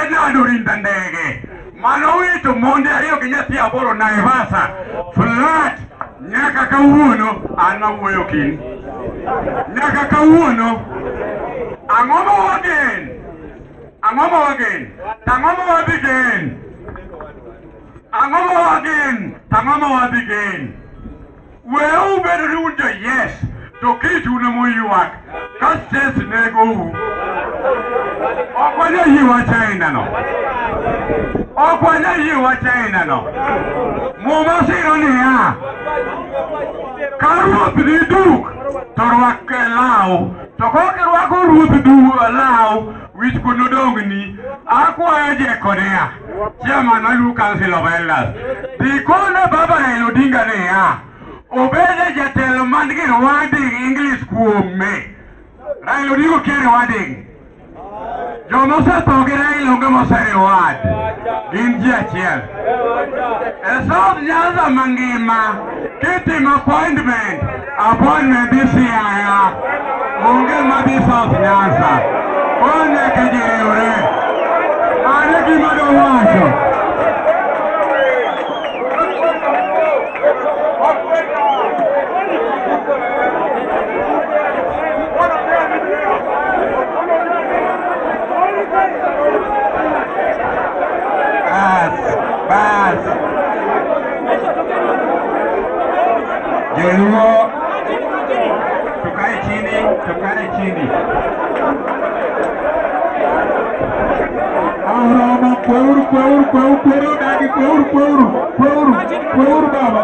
Bernard Orinda Ndege manowito monde 2 gi nyathi 8 Naivasha flat nyaka kawuono an mawuoyo kiny nyaka kawuono. Ang'o ma wagen? Ang'o ma wagen? Ang'o ma wadhi gen? Ang'o ma wagen? Ang'o ma wadhi gen? Weuru bedo ni un jo yes to kit un emoywak ka stress negou. Ok wanyal yie wach ainano. Ok wanyal yie wach ainano. Muma siro niya, ka ruoth ni duk to rwak law, to kok irwako ruoth law, wich kuot nodong'ni. Akwayo Jekonia, chairman mar Luo Council of Elders, dhi kone baba Raila Odinga niya, obed jatelo man gi rewarding English kuome. Raila Odinga okia rewarding. Joma osetho gi Raila onge mose reward. Gin ji achiel. E South Nyanza mangima, kitimo appointment, appointment dhi Siaya. Onge madhi South Nyanza. Koro nyaka ji riwre. Mano e gima adwa wacho. Bas, bas. Joluo, tukae chini, tukae chini. Oromo, kweuru, kweuru, kweuru, kweuru dagi, kweuru, kweuru, kweuru, kweuru baba.